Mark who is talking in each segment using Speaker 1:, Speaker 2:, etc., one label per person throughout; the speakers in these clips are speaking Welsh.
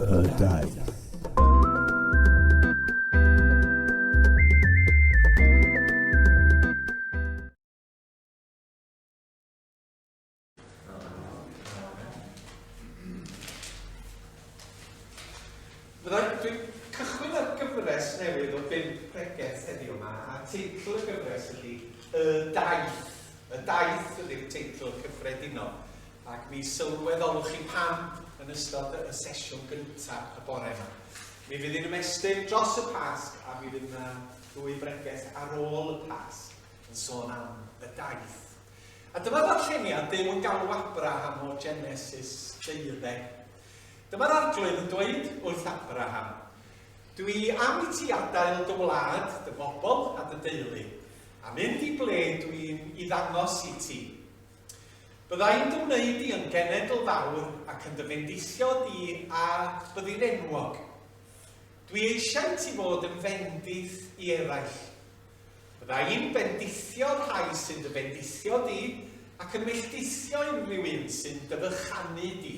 Speaker 1: Y daith.
Speaker 2: Fyddai, dwi'n cychwyn ar gyfres newydd o bump pregeth heddiw yma, a teitl y gyfres ydy Y Daith. Y Daith ydy'r teitl cyffredinol, ac mi sylweddolwch chi pam yn ystod y sesiwn gyntaf y bore yma. Mi fydd hi'n ymestyn dros y Pasg, a mi fydd yna ddwy bregeth ar ôl y Pasg yn sôn am y daith. A dyma ddarlleniad Duw yn galw Abraham o Genesis deuddeg. Dyma'r Arglwydd yn dweud wrth Abraham, Dwi am i ti adael dy wlad, dy bobl a dy deulu, a mynd i ble dwi'n i ddangos i ti. Bydda i'n dy wneud di yn genedl fawr ac yn dy fendithio di a byddi'n enwog. Dwi eisiau i ti fod yn fendith i eraill. Bydda i'n bendithio'r rhai sy'n dy fendithio di, ac yn melldithio unrhyw un sy'n dy fychanu di.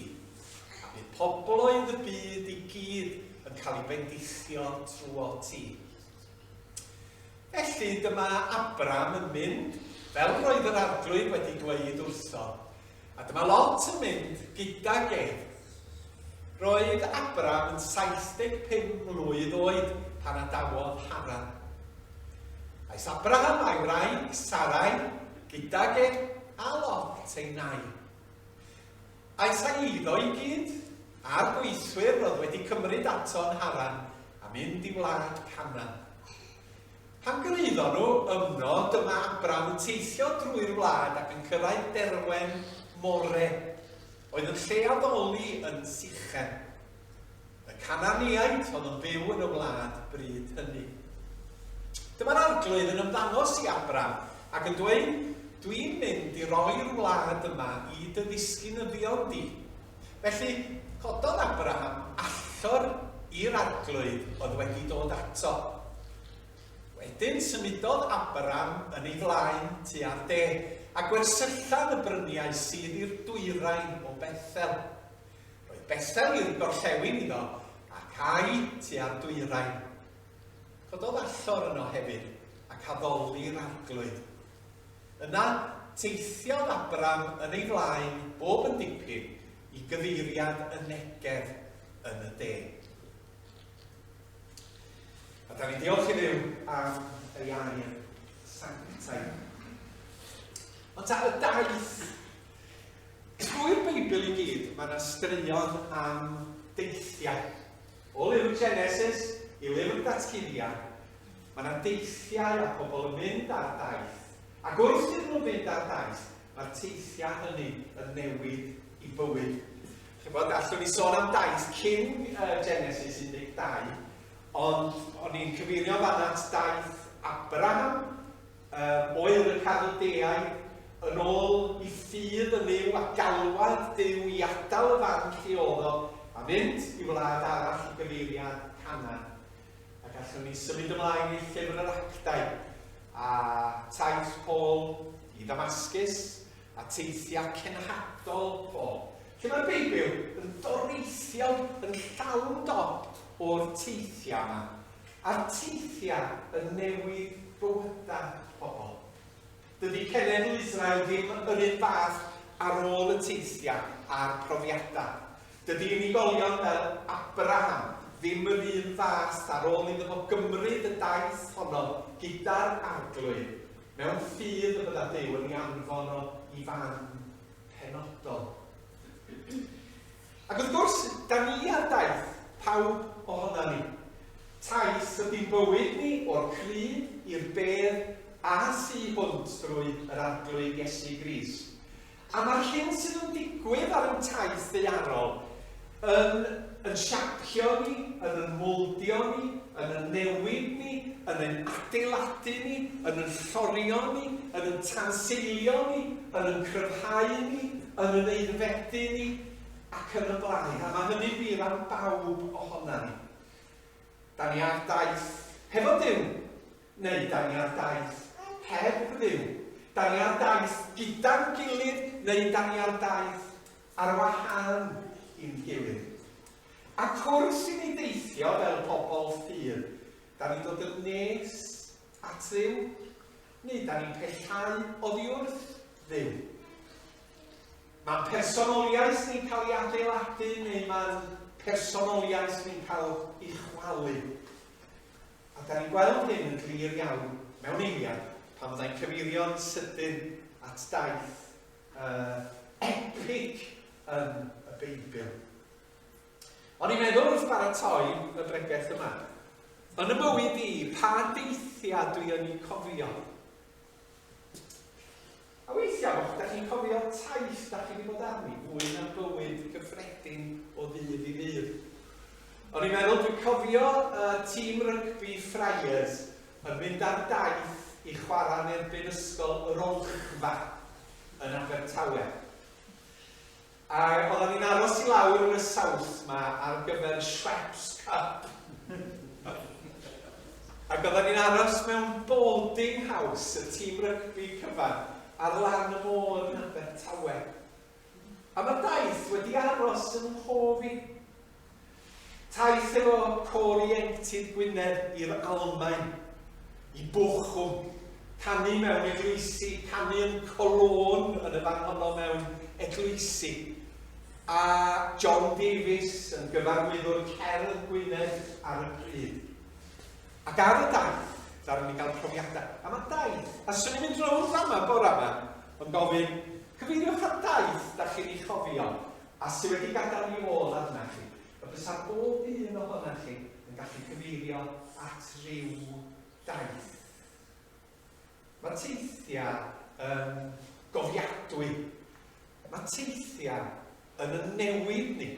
Speaker 2: A bydd pobloedd y byd i gyd yn cael eu bendithio trwot ti. Felly dyma Abram yn mynd, fel roedd yr Arglwydd wedi dweud wrtho, A dyma Lot yn mynd gydag ef. Roedd Abram yn 75 mlwydd oed pan adawodd Haran. Aeth Abraham a'i wraig, Sarai, gydag ef a Lot ei nai. Aeth â'i eiddo i gyd, a'r gweithwyr roedd wedi cymryd ato yn Haran a mynd i wlad Canaan. Pan gyrhaeddon nhw yno, dyma Abram yn teithio drwy'r wlad ac yn cyrraedd derwen More, oedd yn lle addoli yn Sichem. Y Cananeaid oedd yn byw yn y wlad bryd hynny. Dyma'r Arglwydd yn ymddangos i Abram ac yn dweud, Dwi'n mynd i roi'r wlad yma i dy ddisgynyddion di. Felly, cododd Abraham allor i'r Arglwydd oedd wedi dod ato. Wedyn symudodd Abram yn ei flaen tua'r de, a gwersylla yn y bryniau sydd i'r dwyrain o Bethel. Roedd Bethel i'r gorllewin iddo, ac Ai tua'r dwyrain. Cododd allor yno hefyd, ac addoli'r Arglwydd. Yna, teithiodd Abram yn ei flaen bob yn dipyn i gyfeiriad y Negef yn y de. A da ni'n diolch i Dduw am ei air sanctaidd. Ond ta y daith trwy'r Beibl i gyd, mae yna straeon am deithiau. O lyfr Genesis i lyfr Datguddiad, mae yna deithiau a pobl yn mynd ar daith. Ac wrth iddyn nhw fynd ar daith, mae'r teithiau hynny yn newid i bywyd. Chybod, allwn ni sôn am daith cyn uh, Genesis 12, ond o'n i'n cyfeirio fan at daith Abraham, um, oedd y Caldeaid, yn ôl i ffydd yn Nuw a galwad Duw i adael y fan lle oedd o a mynd i wlad arall i gyfeiriad Canaan. Ac allwn ni symud ymlaen i llyfr yr Actau a taith Paul i Ddamascus a teithiau cenhadol Paul. Lle mae'r Beibl yn doreithiol, yn llawn dop o'r teithiau yma. A'r teithiau yn newid bywydau pobl. Dydy cenedl Israel ddim yr un fath ar ôl y teithiau a'r profiadau. Dydy unigolion fel Abraham ddim yr un fath ar ôl iddo fo gymryd y daith honno gyda'r Arglwydd, mewn ffydd y bydda Duw yn ei anfon o i fan penodol. Ac wrth gwrs, da ni ar daith, pawb ohona ni. Taith ydy bywyd ni o'r crud i'r bedd a thu hwnt drwy yr Arglwydd Iesu Grist. A mae'r hyn sydd yn digwydd ar ein taith ddaearol yn yn siapio ni, yn yn mowldio ni, yn yn newid ni, yn ein adeiladu ni, yn yn llorio ni, yn yn tanseilio ni, yn yn cryfhau ni, yn yn aeddfedu ni, ac yn y blaen. A mae hynny'n wir am bawb ohona ni. Da ni ar daith hefo Duw, neu da ni ar daith heb Dduw. Da ni ar daith gyda'n gilydd, neu da ni ar daith ar wahân i'n gilydd. Ac wrth i ni deithio fel pobl ffydd, da ni'n dod yn nes at Dduw, neu da ni'n pellhau oddi wrth Dduw. Mae'n personoliaeth ni'n cael ei adeiladu neu mae'n personoliaeth ni'n cael ei chwalu. A da ni'n gweld hyn yn glir iawn mewn eiliad pan fyddai'n cyfeirio'n sydyn at daith epic yn y Beibl. O'n i'n meddwl wrth baratoi y bregeth yma, yn y mywyd i, pa deithiau dwi yn ei cofio? A weithiau, da chi'n cofio taith da chi wedi bod arni, fwy na bywyd cyffredin o ddydd i ddydd. O'n i'n meddwl, dwi'n cofio tîm rygbi Friars yn mynd ar daith i chwarae yn erbyn ysgol yr Olchfa yn Abertawe. A oeddan ni'n aros i lawr yn y South 'ma ar gyfer Schweppes Cup. Ac oeddan ni'n aros mewn boarding house, y tîm rygbi cyfan, ar lan y môr yn Abertawe. A mae'r daith wedi aros yn nghof i. Taith efo Côr Ieuenctid Gwynedd i'r Almaen, i Bochum, canu mewn eglwysi, canu yn Cologne yn y fan honno mewn eglwysi, a John Davies yn gyfarwyddwr cerdd Gwynedd ar y pryd. Ac ar y daith, ddaru ni gael profiadau. A mae daith, a swn i'n mynd rownd fama bora yma, yn gofyn, cyfeiriwch at daith da chi'n ei chofio, A sy wedi gadael ei ôl arna chi, y bysa bob un ohona chi yn gallu cyfeirio at ryw daith. Mae teithiau yn gofiadwy. Mae teithiau yn y newid ni.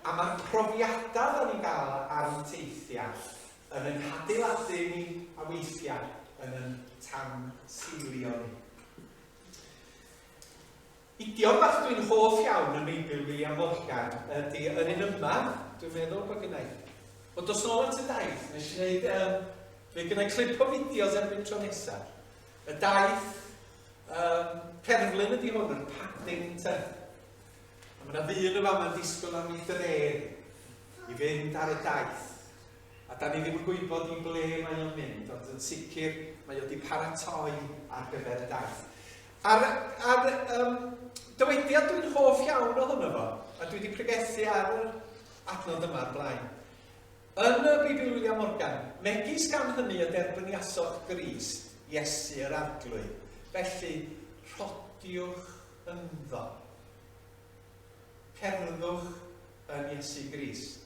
Speaker 2: A mae'r profiadau da ni'n gael ar y teithiau yn ein hadeiladu ni a weithiau yn yn tanseilio ni. Idiom bach dwi'n hoff iawn ym Meibl William Morgan ydy yr un yma, dwi'n meddwl bod gynna i. Wel, dos nôl at y daith, nes i wneud, um, fe gynna i clip o fideos erbyn tro nesaf. Y daith, um, cerflun ydy hwn, yr Paddington. A mae yna ddyn yma mae'n disgwyl am ei drên i fynd ar y daith. A da ni ddim yn gwybod i ble mae o'n mynd, ond yn sicr mae o wedi paratoi ar gyfer y daith. A'r, ar, um, dywediad dwi'n hoff iawn ohono fo, a dwi wedi pregethu ar yr adnod yma ar blaen. Yn y Beibl William Morgan, megis gan hynny y derbyniasoch Grist, Iesu yr Arglwydd, felly rhodiwch ynddo. Cerddwch yn Iesu Grist.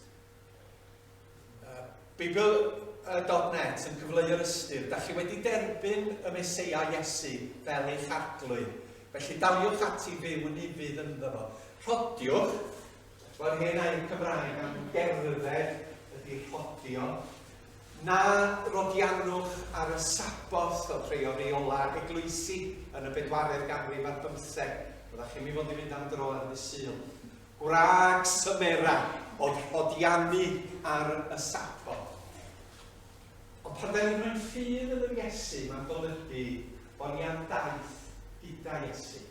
Speaker 2: Beibl.net yn cyfleu'r ystyr, da chi wedi derbyn y Meseia Iesu fel eich arglwydd, felly daliwch ati fyw yn ufudd ynddo fo. Rhodiwch, mae'r hen air Cymraeg am gerdded ydy rhodio, na rodianwch ar y Saboth fel rhai o reolau eglwysi yn y bedwaredd ganrif ar bymtheg. Oeddech chi'n mynd fod i fynd am dro ar ddydd Sul. Gwrag Symera oedd rhodiannu ar y Saboth. Ond pan da ni'n rhoi ffydd yn yr Iesu, mae'n golygu bod ni ar daith gyda Iesu.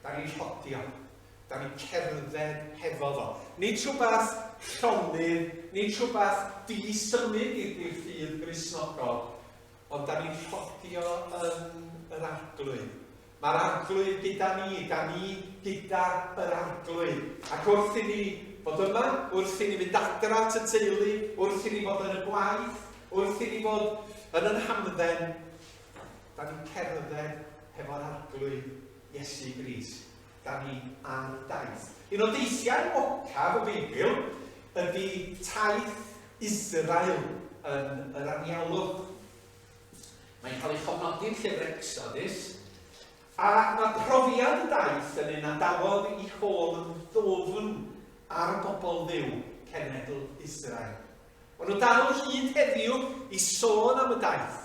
Speaker 2: Da ni'n rhodio. Da ni'n cerdded hefo fo. Nid rhywbeth llonydd, nid rhywbeth di-symud i'r ffydd Gristnogol, ond da ni'n rhodio yn yr Arglwydd. Mae'r Arglwydd gyda ni, da ni gyda yr Arglwydd. Ac wrth i ni fod yma, wrth i ni fynd adra at y teulu, wrth i ni fod yn y gwaith, wrth i ni fod yn yn hamdden, da ni'n cerdded hefo'r Arglwydd Iesu Grist. Da ni ar daith. Un o deithiau enwocaf y Beibl ydy taith Israel yn yr anialwch. Mae'n cael ei chofnodi yn llyfr Exodus, a mae profiad y daith yn un adawodd i hôl yn ddwfn ar bobl Dduw, cenedl Israel. Maen nhw dal hyd heddiw i sôn am y daith,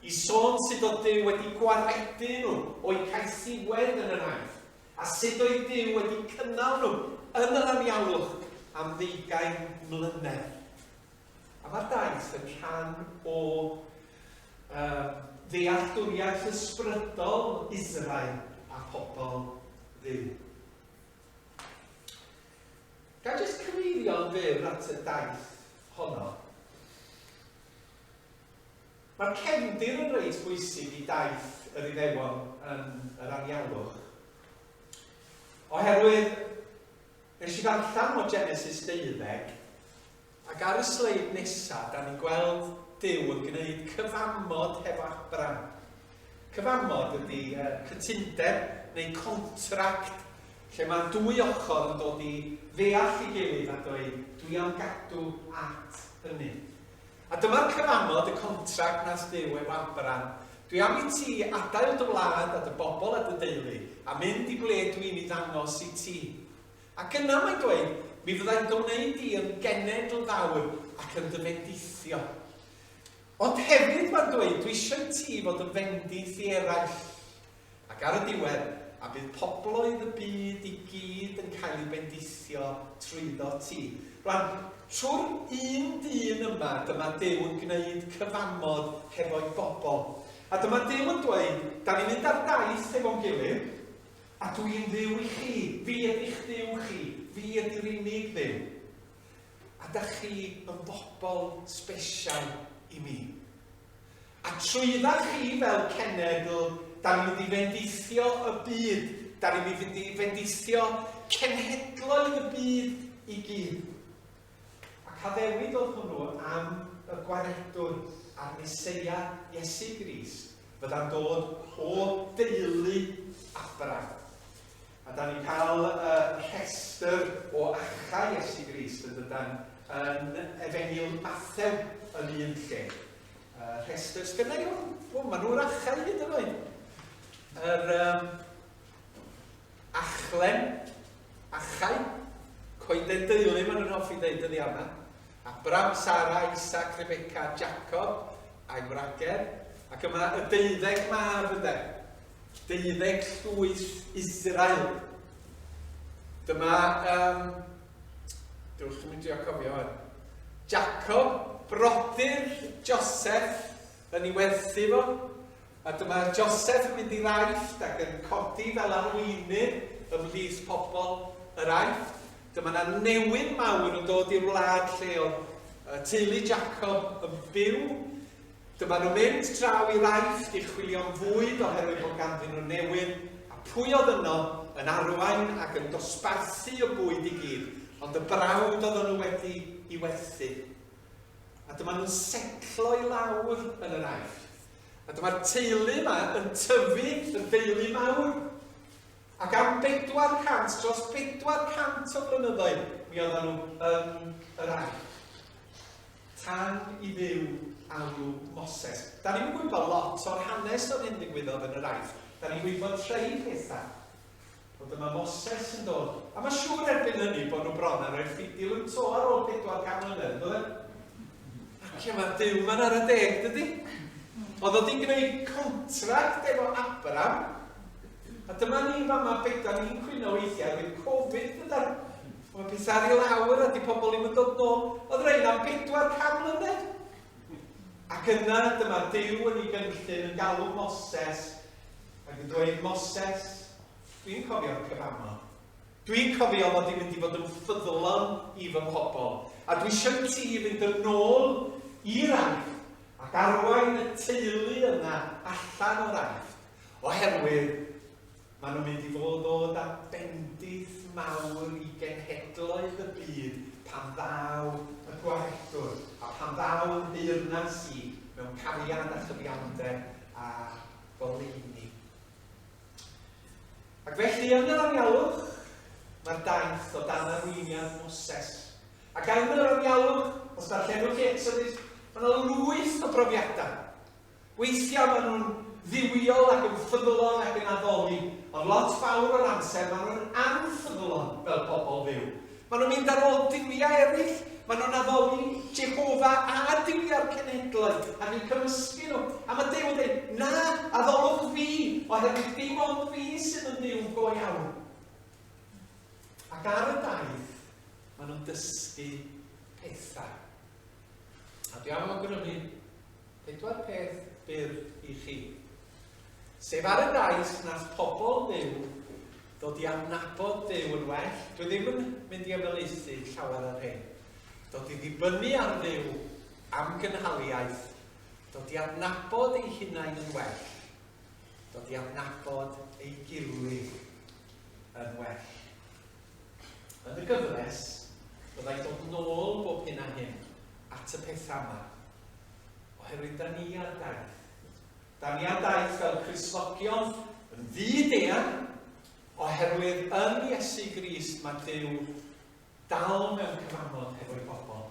Speaker 2: i sôn sut oedd Duw wedi gwaredu nhw o'u caethiwed yn yr Aifft, a sut oedd Duw wedi cynnal nhw yn yr anialwch am ddeugain mlynedd. A mae'r daith yn rhan o um, ddealltwriaeth ysbrydol Israel a phobl Dduw. Ga i jyst gyfeirio'n fyr at y daith honno. Mae'r cefndir yn reit bwysig i daith yr Iddewon yn yr anialwch. Oherwydd, nes i ddarllen o Genesis 12, ac ar y sleid nesaf, da ni'n gweld Duw yn gwneud cyfamod hefo Abram. Cyfamod ydy cytundeb neu contract lle mae dwy ochr yn dod i ddeall ei gilydd a dweud, dwi am gadw at hynny. A dyma'r cyfamod, y contract nath Duw efo Abram, Dwi am i ti adael dy wlad a dy bobl a dy deulu, a mynd i ble dwi'n i ddangos i ti. Ac yna mae'n dweud, Mi fyddai'n dy wneud di yn genedl fawr ac yn dy fendithio. Ond hefyd mae'n dweud, dwi eisiau i ti fod yn fendith i eraill. Ac ar y diwedd, a bydd pobloedd y byd i gyd yn cael eu bendithio trwyddo ti. Rwan, trwy'r un dyn yma, dyma Duw yn gwneud cyfamod hefo'i bobl. A dyma Duw yn dweud, da ni'n mynd ar daith efo'n gilydd, a dw i'n Dduw i chi, fi ydy'ch Duw chi, fi ydy'r unig Dduw. A da chi yn bobl sbesial i mi. A trwydda chi fel cenedl, da ni'n mynd i fendithio y byd. Da ni'n mynd i fendithio cenhedloedd y byd i gyd. Ac addewid oedd hwnnw am y Gwaredwr a'r Meseia Iesu Grist fydda'n dod o deulu Abraham. A da ni'n cael y rhestr o achau Iesu Grist yn dydan yn Efengyl Mathew yn un lle. Y rhestr, sgynna i hwn? O, maen nhw'r achau hyd yn oed. Yr um, achlen, achau, coeden deulu maen nhw'n hoffi dweud dyddiau yma. Abram, Sara, Isaac, Rebecca, Jacob a'i wragedd. Ac yma y deuddeg mab ynde. Deuddeg llwyth Israel. Dyma, um, dewch chi'n mynd i cofio hwn. Jacob, brodyr Joseph, yn ei werthu fo. A dyma Joseph yn mynd i'r Aifft ac yn codi fel arweinydd ymhlith pobl yr Aifft. Dyma na newyn mawr yn dod i'r wlad lle oedd teulu Jacob yn byw. Dyma nhw'n mynd draw i'r Aifft i chwilio am fwyd oherwydd bod ganddyn nhw newyn, a pwy oedd yno yn arwain ac yn dosbarthu y bwyd i gyd, ond y brawd oedden nhw wedi i werthu. A dyma nhw'n setlo i lawr yn yr Aifft. A dyma'r teulu yma yn tyfu yn deulu mawr. Ac am 400, dros 400 o flynyddoedd, mi oedden nhw yn yr Aifft. Tan i Dduw alw Moses. Da ni'm yn gwybod lot o'r hanes o'r hyn ddigwyddodd yn yr Aifft. Da ni'n gwybod rhei pethau. Ond dyma Moses yn dod. A mae siŵr erbyn hynny bod nhw bron ar roi'r ffidil yn to ar ôl 400 mlynedd, yn dod? Ac mae Duw ma'n ar y deg, dydy? Oedd o wedi gwneud contract efo Abraham. A dyma ni fama, be da ni'n cwyno weithiau, roedd Covid, dydan? Mae pethau ar i lawr a di pobl ddim yn dod nôl. Oedd rhain am 400 mlynedd. Ac yna dyma Duw yn ei gynllun yn galw Moses ac yn dweud, Moses, dwi'n cofio'r cyfamod. Dwi'n cofio mod i'n mynd i fod yn ffyddlon i fy mhobl. A dwi eisiau ti i fynd yn ôl i'r Aifft ac arwain y teulu yna allan o'r Aifft. Oherwydd Maen nhw'n mynd i fod ddod â bendith mawr i genhedloedd y byd pan ddaw y Gwaredwr, a pan ddaw nheyrnas i mewn cariad a chyfiawnder a goleuni. Ac felly yn yr anialwch, mae'r daith o dan arweiniad Moses. Ac yn yr anialwch, os darllenwch chi Exodus, mae yna lwyth o brofiadau. Weithiau maen nhw'n dduwiol ac yn ffyddlon ac yn addoli, ond lot fawr o'r amser maen nhw'n anffyddlon fel pobl Dduw. Maen nhw'n mynd ar ôl duwiau eraill, maen nhw'n addoli Jehofa a duwiau'r cenhedloedd ac yn cymysgu nhw. A mae Duw yn dweud, na, addolwch fi, oherwydd dim ond fi sydd yn Dduw go iawn. Ac ar y daith, maen nhw'n dysgu pethau. A dwi am awgrymu Pedwar peth byr i chi. Sef ar y daith nath pobl Dduw Dod i adnabod Duw yn well. Dwi ddim yn mynd i ymhelaethu llawer ar hyn. Dod i ddibynnu ar Dduw am gynhaliaeth. Dod i adnabod eu hunain yn well. Dod i adnabod ei gilydd yn well. Yn y gyfres, byddai dod nôl bob hyn a hyn at y pethau yma, oherwydd da ni ar daith. Da ni ar daith fel Cristnogion yn fyd-eang, oherwydd yn Iesu Grist mae Duw dal mewn cyfamod hefo'i bobl.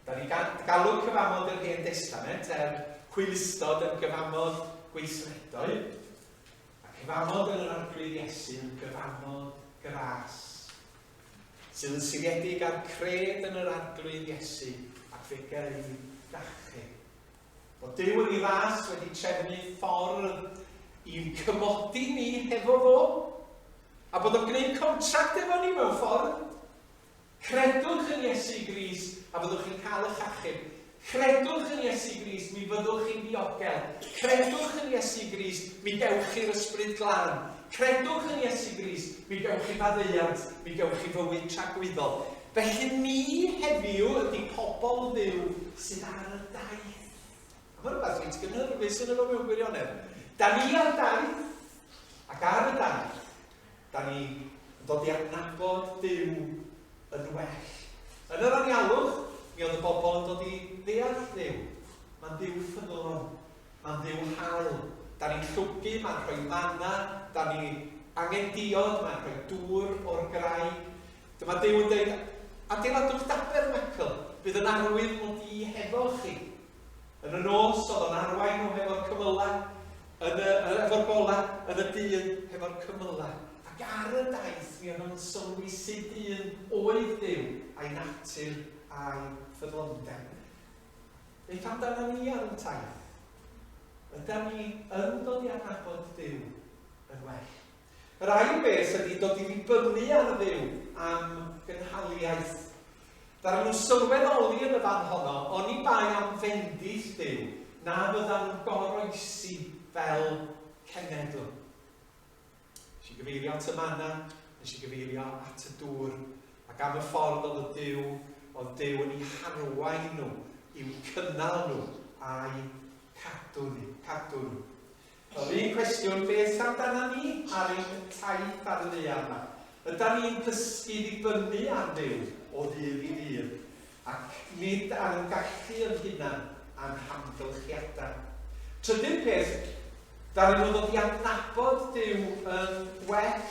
Speaker 2: Da ni galw cyfamod yr Hen Destament er hwylustod yn gyfamod gweithredoedd, a cyfamod yn yr Arglwydd Iesu yn gyfamod gras, sydd yn seiliedig ar cred yn yr Arglwydd Iesu ac fe gei dachu. Bod Duw yn ei ras wedi trefnu ffordd i'n cymodi ni hefo fo, a bod o'n gwneud contract efo ni mewn ffordd. Credwch yn Iesu Grist a fyddwch chi'n cael eich achub. Credwch yn Iesu Grist, mi fyddwch chi'n ddiogel. Credwch yn Iesu Grist, mi gewch chi'r Ysbryd Glân. Credwch yn Iesu Grist, mi gewch chi faddeuant, mi gewch chi fywyd tragwyddol. Felly ni heddiw ydy pobl Dduw sydd ar y daith. A mae rhywbeth reit gynhyrfus yn efo mewn gwirionedd. Da ni ar daith, ac ar y daith, da ni yn dod i adnabod Duw yn well. Yn yr anialwch, mi oedd y bobl yn dod i ddeall Dduw. Mae'n Dduw ffyddlon. Mae'n Dduw hael. Da ni'n llwgu, mae'n rhoi manna, da ni angen diod, mae'n rhoi dŵr o'r graig. Dyma Duw yn dweud, adeiladwch dabernacl, bydd yn arwydd mod i hefo chi. Yn y nos, oedd o'n arwain nhw hefo'r cymylau, yn y, efo'r golau, yn y dydd, hefo'r cymylau. Ac ar y daith, mi oedd nhw'n sylwi sut un oedd Duw, a'i natur a'i ffyddlondeb. Beth amdana ni ar y taith? Ydan ni yn dod i adnabod Duw yn well? Yr ail beth ydy dod i ddibynnu ar Dduw am gynhaliaeth. Ddaru nhw sylweddoli yn y fan honno, oni bai am fendith Duw, na fyddan nhw'n goroesi fel cenedl. Nes i gyfeirio at y manna, nes i gyfeirio at y dŵr, ac am y ffordd oedd y Duw, oedd Duw yn eu harwain nhw, i'w cynnal nhw, a'u cadw nhw. Cadw nhw. Yr un cwestiwn, beth amdana ni ar ein taith ar y ddaear yma? Ydan ni'n dysgu ddibynnu ar Dduw o ddydd i ddydd, ac nid ar ein gallu yn hunan a'n hamgylchiadau? Trydydd peth, ddaru nhw ddod i adnabod Duw yn well.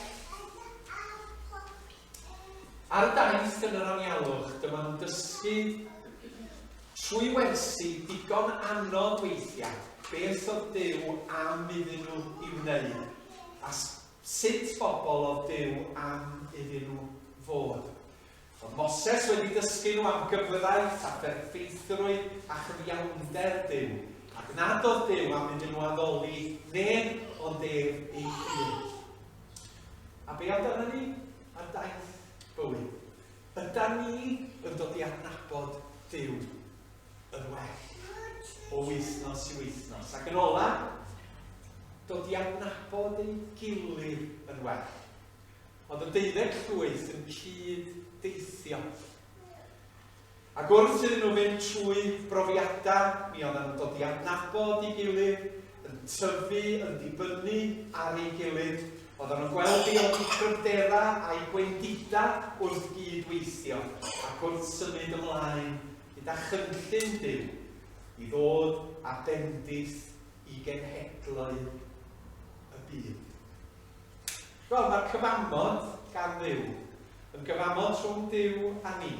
Speaker 2: Ar y daith yn yr anialwch, dyma nhw'n dysgu trwy wersi digon anodd weithiau beth oedd Duw am iddyn nhw i wneud a sut bobl oedd Duw am iddyn nhw fod. Oedd Moses wedi dysgu nhw am gyfraith a pherffeithrwydd a chyfiawnder Duw, ac nad oedd Duw am iddyn nhw addoli neb ond ef ei hun. A be amdana ni ar daith bywyd? Ydan ni yn dod i adnabod Duw yn well o wythnos i wythnos? Ac yn ola, dod i adnabod ei gilydd yn well. Oedd y deuddeg llwyth yn cyd-deithio. Ac wrth iddyn nhw fynd trwy brofiadau, mi oedden nhw'n dod i adnabod ei gilydd, yn tyfu, yn dibynnu ar ei gilydd. Oedden nhw'n gweld be oedd eu cryfderau a'u gwendidau wrth gyd-weithio ac wrth symud ymlaen gyda chynllun Duw i ddod â bendith i genhedloedd y byd. Wel, mae'r cyfamod gan Dduw yn gyfamod rhwng Duw a ni,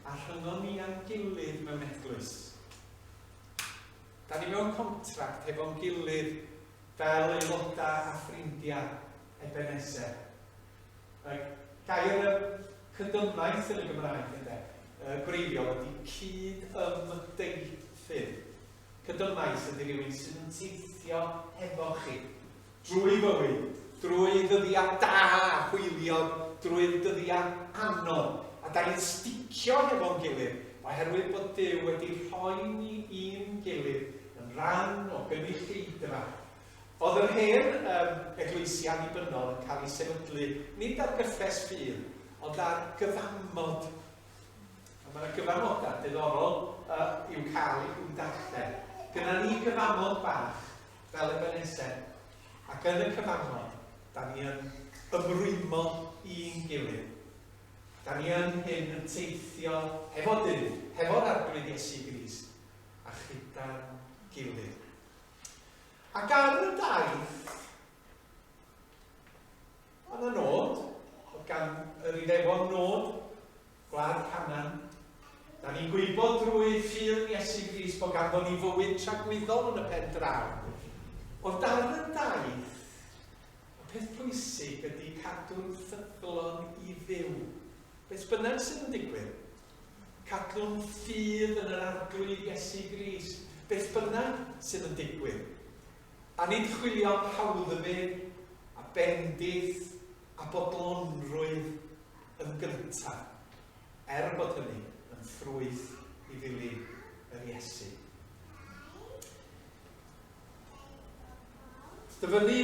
Speaker 2: a rhyngon ni a'n gilydd mewn eglwys. Da ni mewn contract hefo'n gilydd fel aelodau a ffrindiau Ebenezer. Y gair y cydymaith yn y Gymraeg, ynde, y gwreiddiol ydy cyd-ymdeithydd. Cydymaith ydy rhywun sydd yn teithio hefo chi. Drwy fywyd, drwy ddyddiau da a hwyliog, drwy'r dyddiau anodd, a da ni'n sticio hefo'n gilydd oherwydd bod Duw wedi rhoi ni i'n gilydd yn rhan o gynulleidfa. Oedd yr hen um, eglwysi annibynnol yn cael ei sefydlu nid ar gyffes ffydd, ond ar gyfamod. A mae yna gyfamodau diddorol uh, i'w cael i'w darllen. Gyda ni gyfamod bach fel Ebenezer, ac yn y cyfamod, da ni yn ymrwymo i'n gilydd. Da ni yn hyn yn teithio hefo Duw, hefo'r Arglwydd Iesu Grist, a chyda'n gilydd. Ac ar y daith, oedd yna nod, oedd gan yr Iddewon nod, gwlad Canaan. Da ni'n gwybod drwy ffydd Iesu Grist bod ganddo ni fywyd tragwyddol yn y pen draw. Ond ar y daith, y peth pwysig ydy cadw'n ffyddlon i Dduw. Beth bynnag sydd yn digwydd, Cadw'n ffydd yn yr Arglwydd Iesu Grist, beth bynnag sydd yn digwydd. A nid chwilio am hawddfyd a bendith a bodlonrwydd yn gyntaf, er bod hynny yn ffrwyth i ddilyn yr Iesu. Dyfynnu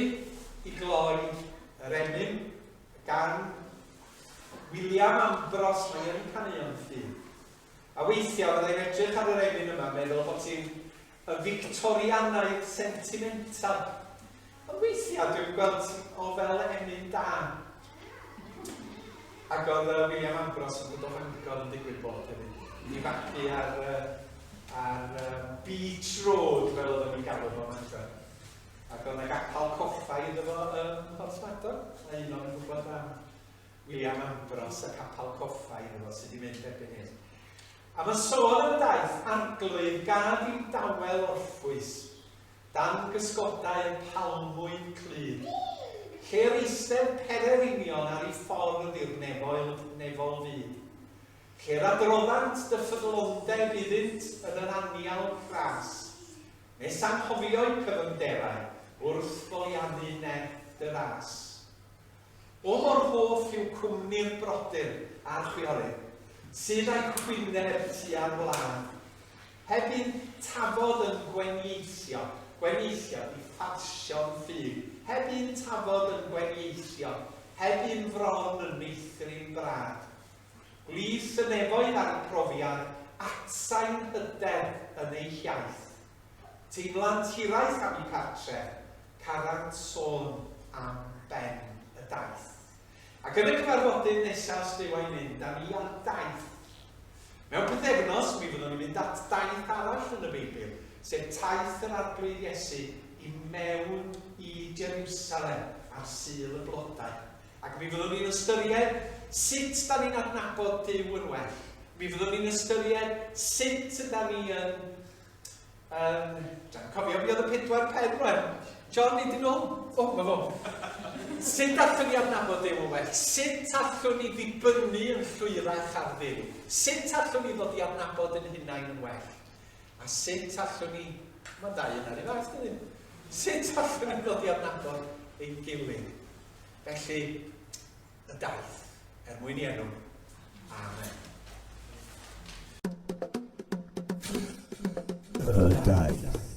Speaker 2: i gloi yr emyn gan William Ambrose, mae yn caneuon ffydd. A weithiau fyddai'n edrych ar yr emyn yma meddwl bod ti'n y Victorianaidd sentimental. Ond weithiau dwi'n gweld o fel emyn da. Ac oedd William Ambrose yn dod o Fangor yn digwydd bod hefyd. I fagu ar, ar Beach Road, fel oedden ni'n galw fo Mangor. Ac oedd 'na gapel coffa iddo fo ym Mhorthmadog. Mae un o'n gwybod am William Ambrose a capel coffa iddo fo sydd wedi mynd erbyn hyn. A mae sôn am y daith arglwydd gad i'w dawel orffwys, dan gysgodau y palmwydd clyd, lle yr eistedd pererinion ar ei ffordd i'r nefoel, nefol fyd. Lle'r adroddant dy ffyddlondeb iddynt yn yr anial cras, Nes anghofio'u cyfyngderau wrth foliannu nerth dy ras. O mor hoff yw cwmni'r brodyr a'r chwiorydd, sydd a'u hwyneb tua'r wlad, heb un tafod yn gwenieithio, gwenieithio 'di ffasio'n ffug, heb un tafod yn gwenieithio, heb un fron yn meithrin brad. Gwlith y nefoedd a'u profiad, atsain hyder yn eu hiaith. Teimlant hiraeth am eu cartref, carant sôn am ben y daith. Ac yn y cyfarfodydd nesaf os Duw a'i mynd â ni ar daith. Mewn pythefnos, mi fyddwn ni'n mynd at daith arall yn y Beibl, sef taith yr Arglwydd Iesu i mewn i Jerusalem ar Sul y Blodau. Ac mi fyddwn ni'n ystyried sut da ni'n adnabod Duw yn well. Mi fyddwn ni'n ystyried sut yda ni yn... yn dwi'n cofio fi oedd y pedwar pen rwan. John, ni dyn nhw? O, mae fo. Sut allwn ni adnabod Duw yn well? Sut allwn ni ddibynnu yn llwyrach ar Dduw? Sut allwn ni ddod i adnabod yn hunain yn well? A sut allwn ni... Mae dau yna rhyw fath, dydyn? Sut allwn ni ddod i adnabod ein gilydd? Felly, y daith, er mwyn i enw. Amen.
Speaker 1: Y daith.